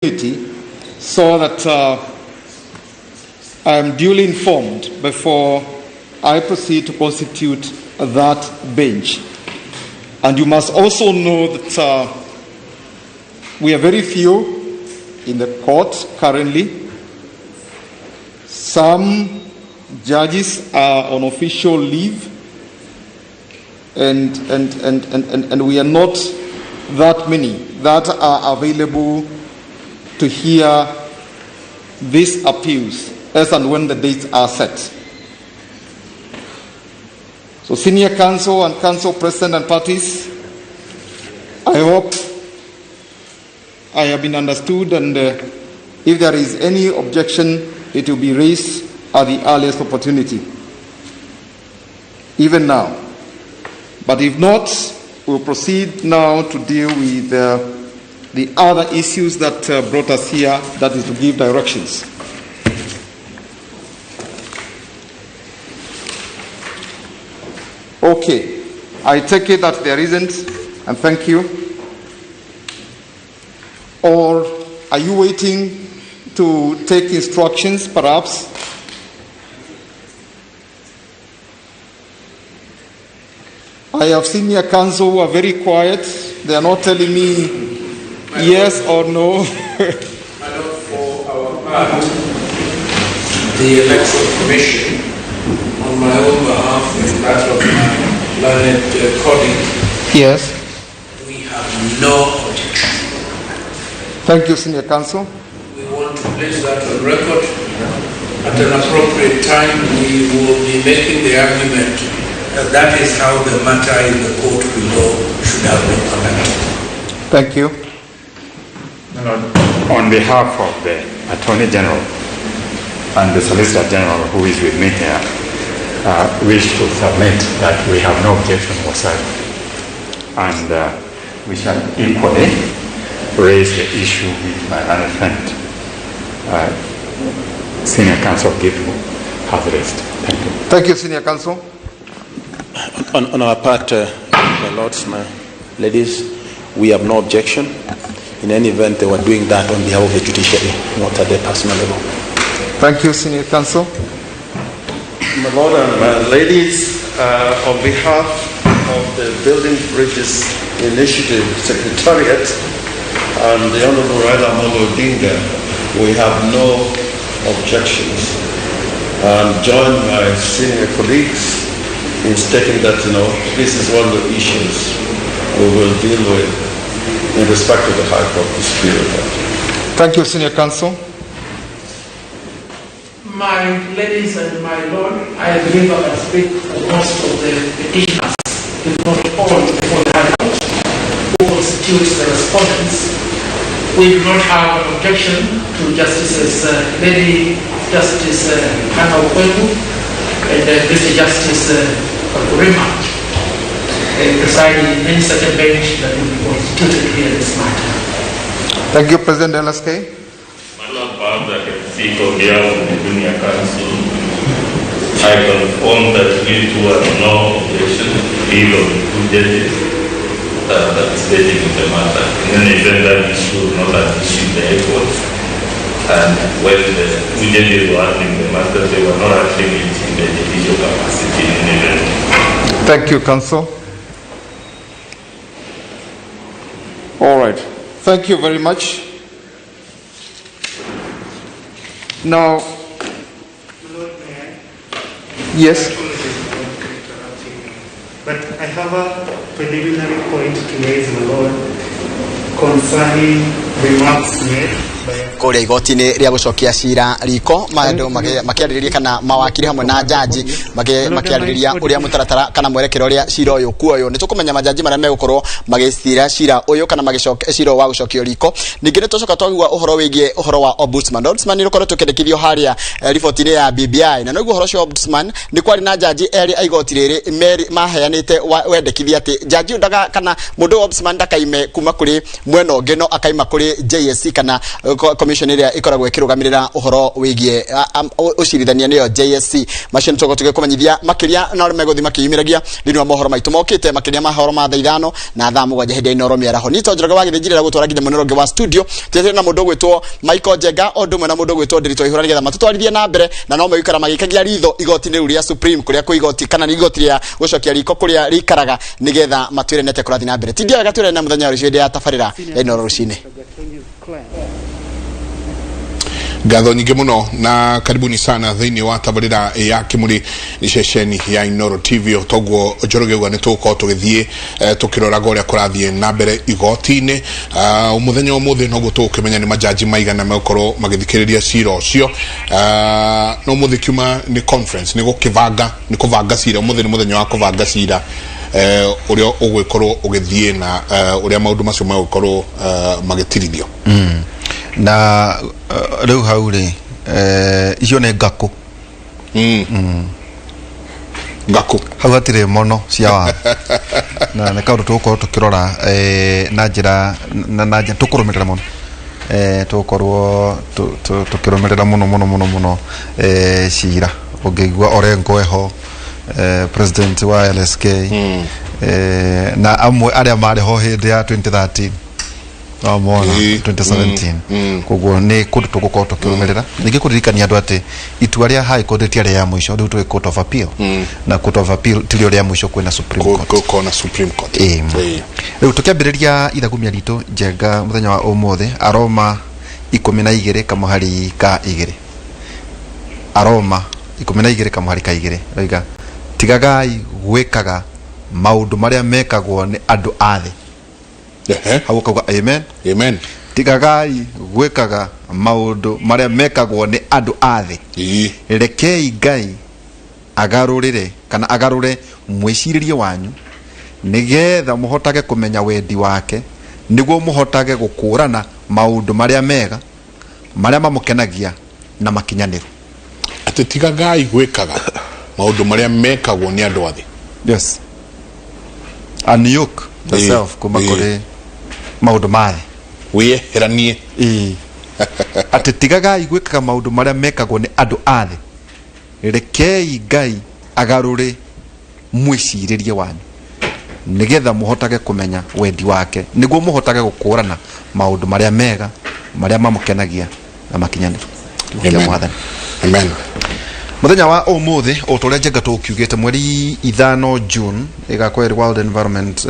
So that I am duly informed before I proceed to constitute that bench. And you must also know that we are very few in the court currently. Some judges are on official leave, and we are not that many that are available to hear these appeals as and when the dates are set. So senior counsel and counsel president and parties, I hope I have been understood, and if there is any objection, it will be raised at the earliest opportunity, even now. But if not, we'll proceed now to deal with the other issues that brought us here, that is to give directions. Okay, I take it that there isn't, and thank you. Or are you waiting to take instructions, perhaps? I have senior counsel who are very quiet. They are not telling me yes or no. My lord, for our part, the Electoral Commission, on my own behalf and that of my learned colleague, Yes. we have no objection. Thank you, Senior Counsel. We want to place that on record. At an appropriate time, we will be making the argument that that is how the matter in the court below should have been conducted. Thank you. On behalf of the Attorney General and the Solicitor General who is with me here, wish to submit that we have no objection whatsoever. And we shall equally raise the issue with my learned friend, Senior Counsel Githu, has raised. Thank you. Thank you, Senior Counsel. On our part, my lords, my ladies, we have no objection. In any event, they were doing that on behalf of the judiciary, not at their personal level. Thank you, Senior Counsel. My lord and my ladies, on behalf of the Building Bridges Initiative Secretariat and the Honorable Raila Amolo Odinga, we have no objections. And join my senior colleagues in stating that, this is one of the issues we will deal with in respect of the High Court dispute. Thank you, Senior Counsel. My ladies and my lord, I believe I can speak for most of the petitioners, if not all, before the High Court, who constitute the respondents. We do not have an objection to Justices Lady Justice Hannah Okwengu and Mr. Justice Epurema presiding in any such a bench that will be constituted here in this matter. Thank you, President LSK. My Lord, perhaps I can speak on behalf of the Junior Counsel. I confirm that we too have no objection to either of the two judges that are participating in the matter. In any event, that issue is not an issue in the High Court. And when the two judges were handling the matter, they were not handling it in the judicial capacity in any event. Thank you, Counsel. All right. Thank you very much. Now, Lord, may I? Yes. I apologize for interrupting you, but I have a preliminary point to raise, my Lord, concerning remarks made by a Kũrĩa igoti-inĩ rĩa gũcokia cira riko andũ makĩarĩrĩria kana mawakiri hamwe na njanji makĩarĩrĩria ũrĩa mũtaratara kana mwerekero ũrĩa cira ũyũ kuoywo. Nĩ tũkũmenya majanji marĩa megũkorwo magĩcira cira ũyũ kana magĩcokia cira wa gũcokio riko. Ningĩ nĩ tũcoka twagua ũhoro wĩgiĩ ũhoro wa ombudsman. Ombudsman nĩ ũkoretwo ũkĩandĩkithio harĩa riboti-inĩ ya BBI, na noguo ũhoro ũcio ombudsman nĩ kwarĩ na njanji erĩ a igoti rĩrĩ merĩ maheanĩte wendekithia atĩ njanji ũyũ ndaka kana mũndũ wa ombudsman ndakaime kuma kũrĩ mwena ũngĩ no akaima kũrĩ JSC kana commission ĩrĩa ĩkoragwo ĩkĩrũgamĩrĩra ũhoro wĩgiĩ ũcirithania nĩyo JSC. Macio nĩtũgũkorwo tũgĩkũmenyithia makĩria na arĩa megũthiĩ makĩyumĩragia thĩinĩ wa mohoro maitũ mokĩte, makĩria mahoro ma thaa 5 na thaa 7 hĩndĩ ya Inooro mĩaraho. Niĩ to Njoroge wa Gĩthĩnjirĩra gũtwara nginya mwena ũngĩ wa studio, twetereire na mũndũ ũgwĩtwo Michael Njenga o ũndũ ũmwe na mũndũ ũgwĩtwo Ndiritu Waihũra nĩgetha matũtwarithie na mbere, na no megũikara magĩikagia ritho igoti-inĩ rĩu rĩa Supreme kũrĩa kwĩ igoti kana nĩ igoti rĩa gũcokia riko kũrĩa rĩikaraga, nĩgetha matwĩre nĩ atĩa kũrathiĩ na mbere. Tindia wega, twĩrane na mũthenya wa rũciũ hĩndĩ ya tabarĩra ya Inooro rũcinĩ. Ngatho nyingĩ mũno na karibuni sana thĩinĩ wa tabarĩra ya Kĩmũrĩ nĩ ceceni ya Inooro TV. Toguo Njoroge uga nĩ tũgũkorwo tũgĩthiĩ tũkĩroraga ũrĩa kũrathiĩ na mbere igoti-inĩ. Mũthenya ũmũthĩ noguo tũgũkĩmenya nĩ majaji maigana megũkorwo magĩthikĩrĩria cira ũcio. No mũthĩ kiuma nĩ conference, nĩ gũkĩbanga, nĩ kũbanga cira. Ũmũthĩ nĩ mũthenya wa kũbanga cira ũrĩa ũgũgĩkorwo ũgĩthiĩ na ũrĩa maũndũ macio megũkorwo magĩtirithio. Na rĩu hau rĩ, icio nĩ ngakũ. Ngakũ hau hatirĩ mono cia watho, na nĩ kaũndũ tũgũkorwo tũkĩrora na njĩra na njĩra tũkũrũmĩrĩra mũno, tũgũkorwo tũkĩrũmĩrĩra mũno mũno mũno mũno cira ũngĩigua Orengo eho, president wa LSK, na amwe arĩa marĩ ho hĩndĩ ya 2013 wamona 2017. Koguo nĩ kũndũ tũgũkorwo tũkĩrũmĩrĩra. Ningĩ kũririkania andũ atĩ itua rĩa High Court rĩtiarĩ rĩa mũico, rĩu tũrĩ Court of Appeal, na Court of Appeal tirĩo rĩa mũico, kwĩna Supreme Court. Kũna Supreme Court. Rĩu tũkĩambĩrĩria ithagumia ritũ, Njenga, mũthenya wa ũmũthĩ, Aroma 12:2, Aroma 12:2 roiga, tigagai gwĩkaga maũndũ marĩa mekagwo nĩ andũ a thĩ. Hau ũkauga amen. Amen. Tigagai gwĩkaga maũndũ marĩa mekagwo nĩ andũ a thĩ, rekei Ngai agarũrĩre kana agarũre mwĩcirĩrie wanyu, nĩgetha mũhotage kũmenya wendi wake, nĩguo mũhotage gũkũrana maũndũ marĩa mega, marĩa mamũkenagia na makinyanĩru. Atĩ tigagai gwĩkaga maũndũ marĩa mekagwo nĩ andũ a thĩ. Yes, unyoke yourself kuma kũrĩ maũndũ ma thĩ. Wĩyeheranie. Atĩ tigagai gwĩkaga maũndũ marĩa mekagwo nĩ andũ a thĩ, rekei Ngai agarũre mwĩcirĩrie wanyu, nĩgetha mũhotage kũmenya wendi wake, nĩguo mũhotage gũkũrana maũndũ marĩa mega, marĩa mamũkenagia na makinyanĩru. Amen. Amen. Mũthenya wa ũmũthĩ, o ta ũrĩa Njenga tũkiugĩte, mweri 5 June ĩgakorwo ĩrĩ World Environment